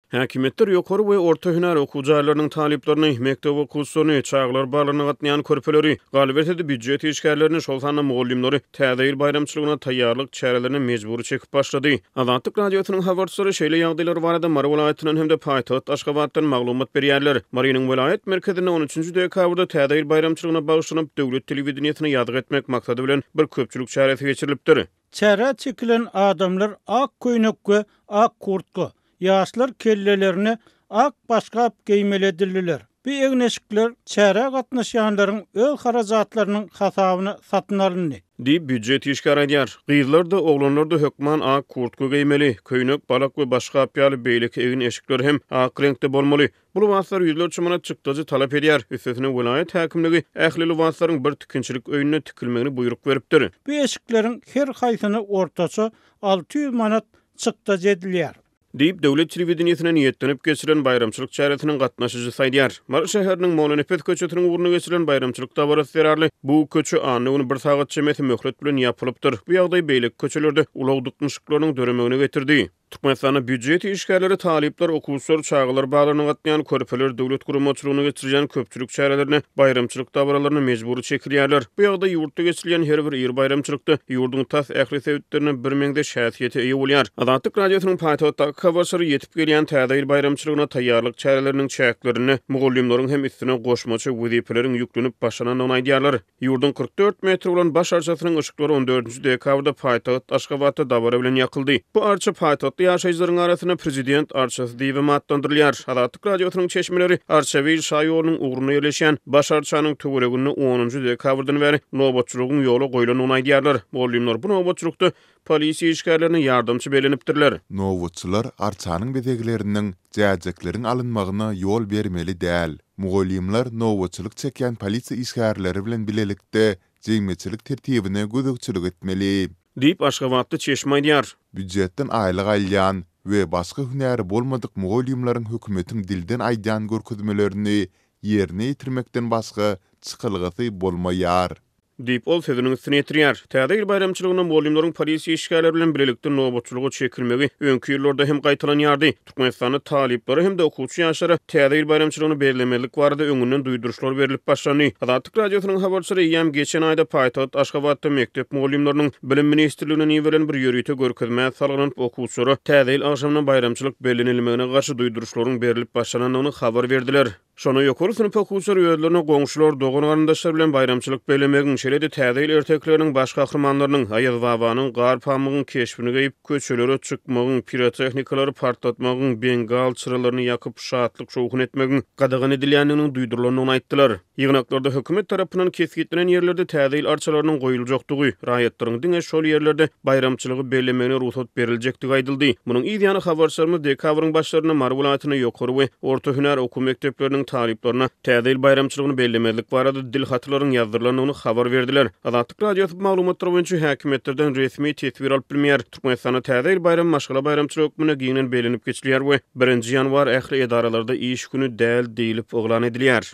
Häkimiýetler ýokary we orta hünär okuw jaýlarynyň talyplaryny, mekdep okuwçylaryny, çagalar baglaryna gatnaýan körpeleri, galyberse-de, býujet işgärlerini, şol sanda mugallymlary Täze ýyl baýramçylygyna taýýarlyk çärelerine mejbury çekip başlady. Azatlyk Radiosynyň habarçylary şeýle ýagdaýlar barada Mary welaýatyndan hem-de paýtagt Aşgabatdan maglumat berýärler. Marynyň welaýat merkezinde on üçünji dekabrda Täze ýyl baýramçylygyna bagyşlanyp, döwlet telewideniýesine ýazgy etmek maksady bilen bir köpçülik çäresi geçirilipdir. Çärä çekilen adamlar ak köýnek we ak kurtka, ýaşlar kellelerine ak başgap geýmeli edildiler. Bu egin-eşikler çärä gatnaşýanlaryň öz harajatlarynyň hasabyna satyn alyndy. Diýip, býujet işgäri aýdýar. Gyzlar-da, oglanlar-da hökman ak kurtka geýmeli. Köýnek, balak we başgap ýaly beýleki egin-eşikler hem ak reňkde bolmaly. Bu lybaslar ýüzlerçe manat çykdajy talap edýär. Üstesine welaýat häkimligi ähli lybaslaryň bir tikinçilik öýünde tikilmegini buýruk beripdir. Bu eşikleriň her haýsyna ortaça 600 manat çykdajy edilýär. Diýip, döwlet telewideniýesine niýetlenip geçirilen baýramçylyk çäresiniň gatnaşyjysy aýdýar. Mary şäheriniň Mollanepes köçesiniň ugrunda geçirilen baýramçylyk dabarasy zerarly bu köçe anna güni bir sagat çemesi möhlet bilen ýapylypdyr. Bu ýagdaý beýleki köçelerde ulag dyknyşyklarynyň döremegine getirdi. Türkmenistanda býujet işgärleri, talyplar, okuwçylar, çagalar baglaryna gatnaýan körpeler döwlet guramaçylygynda geçirilýän köpçülik çärelerine, baýramçylyk dabaralaryna mejbury çekilýärler. Bu ýagdaý ýurtda geçirilýän her bir iri baýramçylykda ýurduň tas ähli sebitlerinde birmeňzeş häsiýete eýe bolýar. Azatlyk Radiosynyň paýtagtdaky habarçylary ýetip gelýän Täze ýyl baýramçylygyna taýýarlyk çäreleriniň çäklerinde mugallymlaryň hem üstüne goşmaça wezipeleriň ýüklenip başlanandygyny aýdýarlar. Ýurduň 44 metr bolan baş arçasynyň yşyklary on dördünji dekabrda paýtagt Aşgabatda dabara bilen ýakyldy. Bu arça paýtagtly ýaşaýjylaryň arasynda Prezident arçasy diýibem atlandyrylýar. Azatlyk Radiosynyň çeşmeleri Arçabil şaýolunyň ugrunda ýerleşýän baş arçanyň töwereginde onunjy dekabrdan bäri nobatçylygyň ýola goýlandygyny aýdýarlar. Mugallymlar bu nobatçylykda polisiýa işgärlerine ýardamçy bellenipdirler. Nobatçylar arçanyň bezegleriniň, jäjekleriň alynmagyna ýol bermeli däl. Mugallymlar nobatçylyk çekýän polisiýa işgärleri bilen bilelikde jemgyýetçilik tertibine gözegçilik etmeli. Diýip, aşgabatly çeşme aýdýar. Býujetden aýlyk alýan we başga hünäri bolmadyk mugallymlaryň hökümetiň dilden aýdýan görkezmelerini ýerine ýetirmekden başga çykalgasy bolmaýar. Diýip, ol sözüniň üstüni ýetirýär. Täze ýyl baýramçylygynda mugallymlaryň polisiýa işgärleri bilen bilelikde nobatçylyga çekilmegi öňki ýyllarda hem gaýtalanýardy. Türkmenistanda talyplara hem-de okuwçy ýaşlara Täze ýyl baýramçylygyny bellemezlik barada öňünden duýduryşlar berlip başlandy. Azatlyk Radiosynyň habarçylary eýýäm geçen aýda paýtagt Aşgabatda mekdep mugallymlarynyň Bilim ministrliginden iberilen bir ýörite görkezmä salgylanyp, okuwçylara Täze ýyl agşamyna baýramçylyk bellenilmegine garşy duýduryşlaryň berlip başlanandygyny habar berdiler. Şonda ýokary synp okuwçylary özlerine goňşular, dogan-garyndaşlar bilen baýramçylyk bellemegiň, şeýle-de Täze ýyl ertekileriniň baş gahrymanlarynyň, Aýazbabanyň, Garpamygyň keşbini geýip, köçelere çykmagyň, pirotehnikalar partlatmagyň, bengal çyralaryny ýakyp, şatlyk-şowhun etmegiň gadagan edilýändiginiň duýdurylandygyny aýtdylar. Ýygnaklarda hökümet tarapyndan kesgitlenen ýerlerde Täze ýyl arçalarynyň goýuljakdygy, raýatlaryň diňe şol ýerlerde baýramçylygy bellemegine rugsat beriljekdigi aýdyldy. Munuň yz ýany habarçylarymyz dekabryň başlarynda Mary welaýatynda ýokary we orta hünär okuw mekdepleriniň talyplaryna Täze ýyl baýramçylygyny bellemezlik barada dil hatlaryň ýazdyrylandygyny habar berdiler. Azatlyk Radiosy bu maglumatlar boýunça häkimiýetlerden resmi teswir alyp bilmeýär. Türkmenistanda Täze ýyl baýramy maşgala baýramçylygy hökmünde giňden bellenip geçilýär we birinji ýanwar ähli edaralarda iş güni däl diýlip yglan edilýär.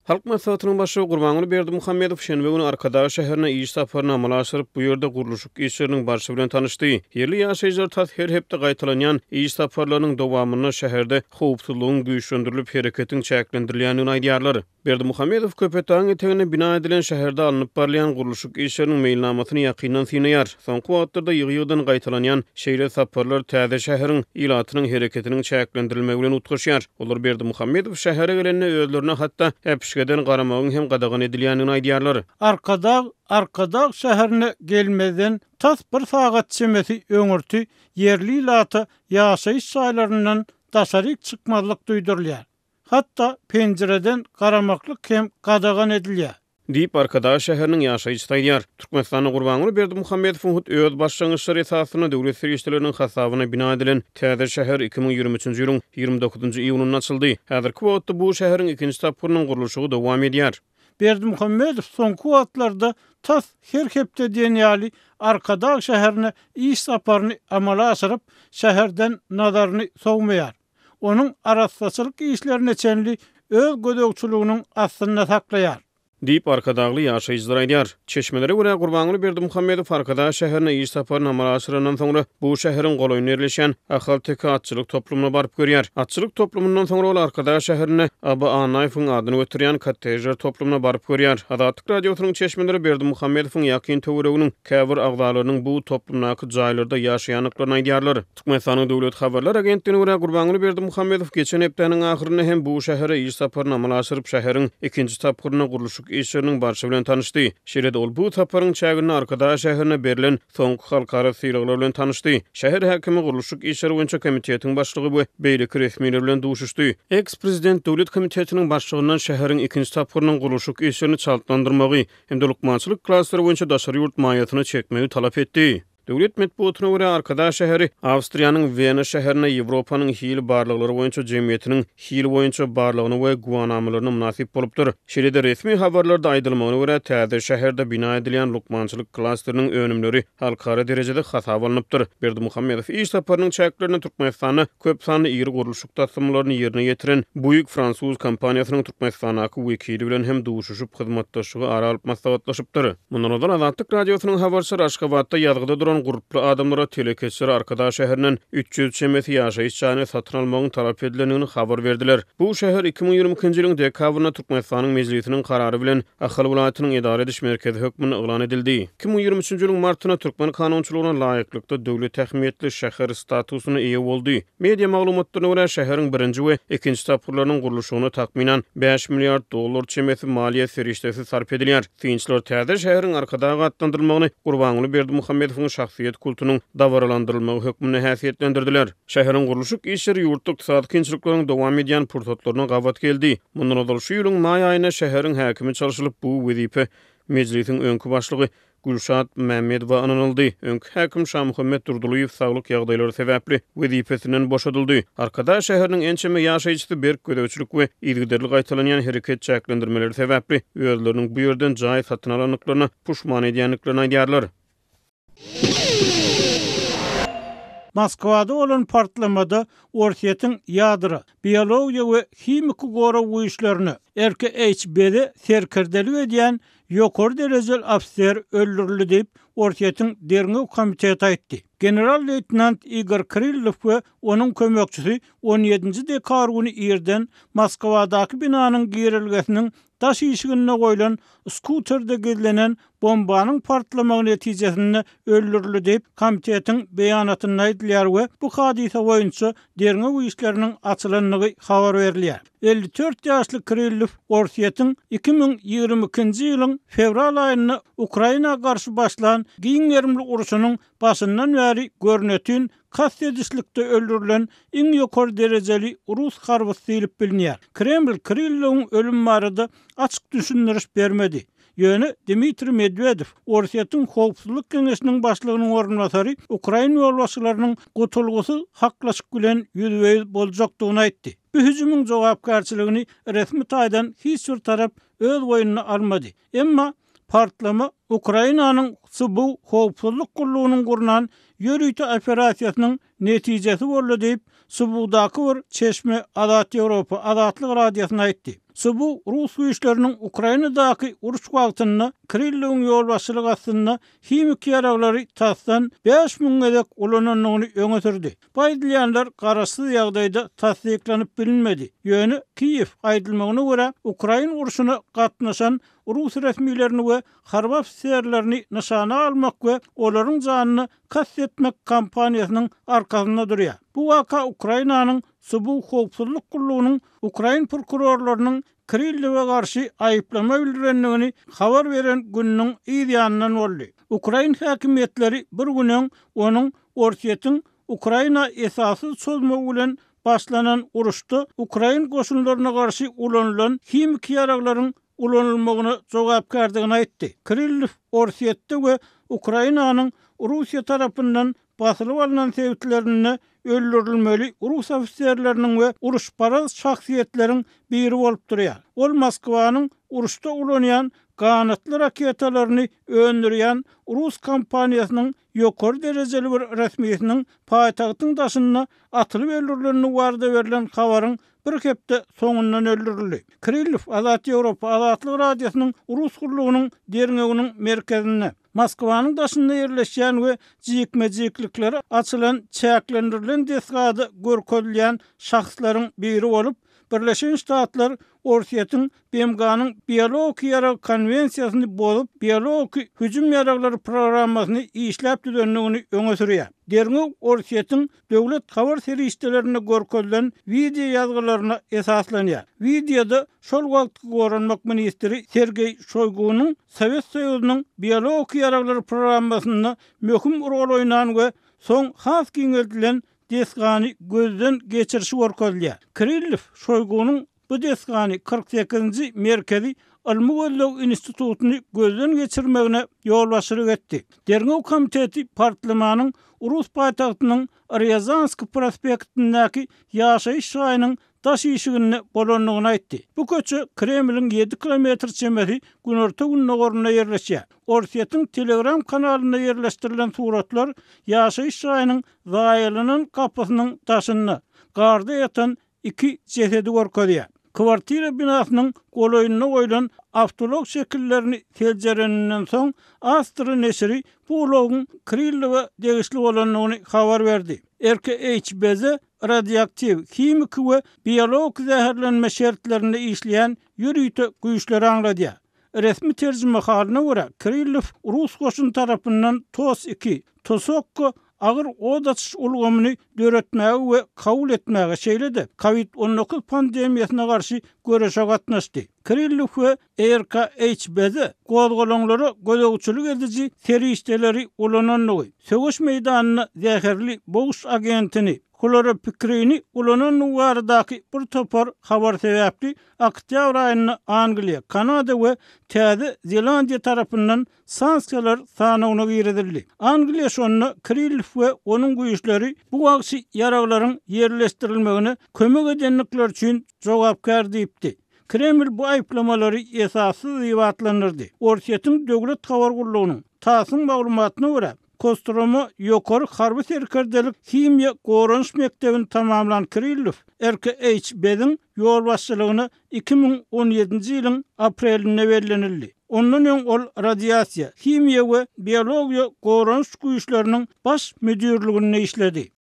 Halk Maslahatynyň Başlygy Gurbanguly Berdimuhamedow şenbe güni Arkadag şäherine iş saparyny amala aşyryp, bu ýerde gurluşyk işleriniň barşy bilen tanyşdy. Ýerli ýaşaýjylar tas her hepde gaýtalanýan iş saparlarynyň dowamynda şäherde howpsuzlygyň güýçlendirilip, hereketiň çäklendirilýändigini aýdýarlar. Berdimuhamedow Köpetdagyň eteginde bina edilen şäherde alnyp barylýan gurluşyk işleriniň meýilnamasyny ýakyndan synlaýar. Soňky wagtlarda ýygy-ýygydan gaýtalanýan şeýle saparlar täze şäheriň ilatynyň hereketiniň çäklendirilmegi bilen utgaşýar. Olar Berdimuhamedow şähere gelende özlerine hatda äpişgeden garamagyň hem gadagan edilýändigini aýdýarlar. Arkadag Arkadag şäherine gelmezden tas bir sagat çemesi öňürti ýerli ilata ýaşaýyş jaýlaryndan daşaryk çykmazlyk duýdurylýar. Hatda penjireden garamaklyk hem gadagan edilýär. Diýip, Arkadag şäheriniň ýaşaýjysy aýdýar. Türkmenistanda Gurbanguly Berdimuhamedowyň hut öz başlangyçlary esasynda döwlet serişdeleriniň hasabyna bina edilen täze şäher 2023-nji ýylyň 29-njy iýunynda açyldy. Häzirki wagtda bu şäheriň ikinji tapgyrynyň gurluşygy dowam edýär. Berdimuhamedow soňky wagtlarda tas her hepde diýen ýaly Arkadag şäherine iş saparyny amala aşyryp, şäherden nazaryny sowmaýar. onuň arassaçylyk işlerine çenli öz gözegçiliginiň astynda saklaýar. Diýip, arkadagly ýaşaýjylar aýdýar. Çeşmelere görä, Gurbanguly Berdimuhamedow Arkadag şäherine iş saparyny amala aşyrandan soňra, bu şäheriň golaýynda ýerleşýän Ahalteke atçylyk toplumyna baryp görýär. Atçylyk toplumyndan soňra ol Arkadag şäherinde Aba Annaýewiň adyny göterýän kottejler toplumyna baryp görýär. Azatlyk Radiosynyň çeşmeleri Berdimuhamedowyň ýakyn töwereginiň käbir agzalarynyň bu toplumdaky jaýlarda ýaşaýandyklaryny aýdýarlar. Türkmenistanyň Döwlet habarlar agentligine görä, Gurbanguly Berdimuhamedow geçen hepdäniň ahyrynda hem bu şähere iş saparyny amala aşyryp, şäheriň ikinji tapgyrynda gurluşyk işleriniň barşy bilen tanyşdy. Şeýle-de ol bu saparyň çäginde Arkadag şäherine berlen soňky halkara sylaglar bilen tanyşdy. Şäher häkimi, gurluşyk işleri boýunça komitetiň başlygy we beýleki resmiler bilen duşuşdy. Eks-prezident döwlet komitetiniň başlygyndan şäheriň ikinji tapgyrynyň gurluşyk işlerini çaltlandyrmagy hem-de lukmançylyk klasteri boýunça daşary ýurt maýasyny çekmegi talap etdi. Döwlet metbugatyna görä, Arkadag şäheri Awstriýanyň Wena şäherinde Ýewropanyň hil barlaglary boýunça jemgyýetiniň hil boýunça barlagyna we güwanamalaryna mynasyp bolupdyr. Şeýle-de, resmi habarlarda aýdylmagyna görä, täze şäherde bina edilýän lukmançylyk klasteriniň önümleri halkara derejede hasaba alnypdyr. Berdimuhamedow iş saparynyň çäklerinde Türkmenistanda köp sanly iri gurluşyk taslamalaryny ýerine ýetiren Buig fransuz kompaniýasynyň Türkmenistandaky wekili bilen hem duşuşyp, hyzmatdaşlygy ara alyp maslahatlaşypdyr. Mundan ozal Azatlyk Radiosynyň habarçylary Aşgabatda ýazgyda duran gurply adamlara telekeçiler Arkadag şäherinden 300 çemesi ýaşaýyş jaýyny satyn almagyň talap edilendigini habar berdiler. Bu şäher 2022-nji ýylyň dekabrynda Türkmenistanyň Mejlisiniň karary bilen Ahal welaýatynyň edara ediş merkezi hökmünde yglan edildi. 2023-nji ýylyň martynda türkmen kanunçylygyna laýyklykda döwlet ähmiýetli şäher statusyna eýe boldy. Media maglumatlaryna görä, şäheriň birinji we ikinji tapgyrlarynyň gurluşygyna takmynan bäş milliard dollar çemesi maliýe serişdesi sarp edilýär. Synçylar täze şäheriň Arkadag atlandyrylmagyny Gurbanguly Berdimuhamedowyň şahsyýet kultunyň dabaralandyrylmagy hökmünde häsiýetlendirdiler. Şäheriň gurluşyk işleri ýurtda ykdysady kynçylyklaryň dowam edýän pursatlaryna gabat geldi. Mundan ozal şu ýylyň maý aýynda şäheriň häkimi çalşylyp, bu wezipe Mejlisiň öňki başlygy Gülşat Mämmedowa ynanyldy. Öňki häkim Şamuhammet Durdylyýew saglyk ýagdaýlary sebäpli wezipesinden boşadyldy. Arkadag şäheriniň ençeme ýaşaýjysy berk gözegçilik we yzygiderli gaýtalanýan hereket çäklendirmeleri sebäpli özleriniň bu ýerden jaý satyn alandyklaryna puşman edýändiklerini aýdýarlar. Moskwada bolan partlamada Orsýetiň ýadro, biologiýa we himiki gorag güýçlerine, RKHB-de serkerdelik edýän ýokary derejeli ofiser öldürildi diýip, Orsýetiň Derňew komiteti aýtdy. General-leýtenant Igor Kirillow we onuň kömekçisi on ýedinji dekabr güni irden Moskwadaky binanyň girelgesiniň daş işiginde goýlan skuterde gizlenen bombanyň partlamagy netijesinde öldürildi diýip, komitetiň beýanatynda aýdylýar we bu hadysa boýunça derňew işleriniň açylandygy habar berilýär. 54 ýaşly Kirillow Orsýetiň 2022-nji ýylyň fewral aýynda Ukraina garşy başlan giň gerimli urşunyň başyndan bäri görnetin kast edişlikde öldürilen iň ýokary derejeli rus harbysy diýlip bilinýär. Kreml Kirillowyň ölümi barada açyk düşündiriş bermedi. Ýöne Dmitriý Medwedew, Orsýetiň Howpsuzlyk geňeşiniň başlygynyň orunbasary ukrain ýolbaşçylarynyň gutulgysyz haklaşyk bilen ýüzbe-ýüz boljakdygyny aýtdy. Bu hüjümiň jogapkärçiligini resmi taýdan hiç bir tarap öz boýnuna almady. Emma partlama Ukrainanyň SBU howpsuzlyk gullugynyň gurnan ýörite operasiýasynyň netijesi boldy diýip, SBU-daky bir çeşme Azat Ýewropa Azatlyk Radiosyna aýtdy. SBU rus güýçleriniň Ukrainadaky uruş wagtynda Kirillowyň ýolbaşçylygy astynda himiki ýaraglary tasdan 5000 gezek ulanandygyny öňe sürdi. Bu aýdylýanlar garaşsyz ýagdaýda tassyklanyp bilinmedi. Ýöne Kiýew, aýdylmagyna görä, ukrain urşuna gatnaşan rus resmilerini we harby ofiserlerini nyşana almak we olaryň janyna kast etmek kampaniýasynyň arkasynda durýar. Bu waka Ukrainanyň SBU howpsuzlyk gullugynyň ukrain prokurorlarynyň Kirillowa garşy aýyplama bildirendigini habar beren gününiň yz ýanyndan boldy. Ukrain häkimiýetleri bir gün öň onuň Orsýetiň Ukraina esassyz çozmagy bilen başlanan uruşda ukrain goşunlaryna garşy ulanylan himiki ýaraglaryň ulanylmagyna jogapkärdigini aýtdy. Kirillow Orsýetde we Ukrainanyň Russiýa tarapyndan basylyp alnan sebitlerinde öldürilmeli rus ofiserleriniň we uruşparaz şahsyýetleriň biri bolup durýar. Ol Moskwanyň uruşda ulanýan ganatly raketalaryny öndürýän rus kompaniýasynyň ýokary derejeli bir resmisiniň paýtagtyň daşynda atylyp öldürilendigi barada berlen habaryň. bir hepde soňundan öldürildi. Kirillow Azat Ýewropa Azatlyk Radiosynyň Rus gullugynyň derňewiniň merkezinde, Moskwanyň daşynda ýerleşýän we jikme-jiklikleri açylan çäklendirilen desgada görkezilýän şahslaryň biri bolup, Birleşen Ştatlar Orsýetiň BMG-niň Biologiki ýarag konwensiýasyny bozup, biologiki hüjüm ýaraglary programmasyny işläp düzendigini öňe sürýär. Derňew Orsýetiň döwlet habar serişdelerinde görkezilen wideo ýazgylaryna esaslanýar. Wideoda şol wagtky goranmak ministri Sergeý Şoýgunyň Sowet Soýuzynyň biologiki ýaraglary programmasynda möhüm rol oýnan we soň has giňeldilen desgany gözden geçirişi görkezilýär. Kirillow Şoýgunyň bu desgany 48-nji Merkezi ylmy-gözleg institutyny gözden geçirmegine ýolbaşçylyk etdi. Derňew komiteti partlamanyň rus paýtagtynyň Rýazanskiý prospektindäki ýaşaýyş jaýynyň daş işiginde bolandygyny aýtdy. Bu köçe Kremliň ýedi kilometr çemesi günorta-gündogarynda ýerleşýär. Orsýetiň Telegram kanalynda ýerleşdirilen suratlar ýaşaýyş jaýynyň zaýalanan gapysynyň daşynda, garda ýatan iki jesedi görkezýär. Kwartira binasynyň golaýynda goýlan awtoulag şekillerini seljereninden soň, Astra neşiri bu ulagyň Kirillowa degişli bolandygyny habar berdi. RKHBZ radioaktiw, himiki we biologik zäherlenme şertlerinde işleýän ýörite güýçleri aňladýar. Resmi terjimehalyna görä, Kirillow rus goşuny tarapyndan TOS-2, Tosokko agyr ot açyş ulgamyny döretmäge we kabul etmäge, şeýle-de Covid 19 pandemiýasyna garşy göreşe gatnaşdy. Kirillow we RKHBZ gozgalaňlara gözegçilik ediji serişdeleri ulanandygy, söweş meýdanynda zäherli boguş agentini, hloropikrini ulanandygy baradaky bir topar habar sebäpli oktýabr aýynda Angliýa, Kanada we Täze Zelandiýa tarapyndan sanksiýalar sanawyna girizildi. Angliýa şonda Kirillow we onuň güýçleri bu wagşy ýaraglaryň ýerleşdirilmegine kömek edendikleri üçin jogapkär diýipdi. Kreml bu aýyplamalary esassyz diýip atlandyrdy. Orsýetiň döwlet habar gullugynyň, TASS-yň maglumatyna görä, Kostroma ýokary harby serkerdelik himiýa goranyş mekdebini tamamlan Kirillow RKHB-iň ýolbaşçylygyna 2017-nji ýylyň aprelinde bellenildi. Ondan öň ol radiasiýa, himiýa we biologiýa goranyş güýçleriniň baş müdirliginde işledi.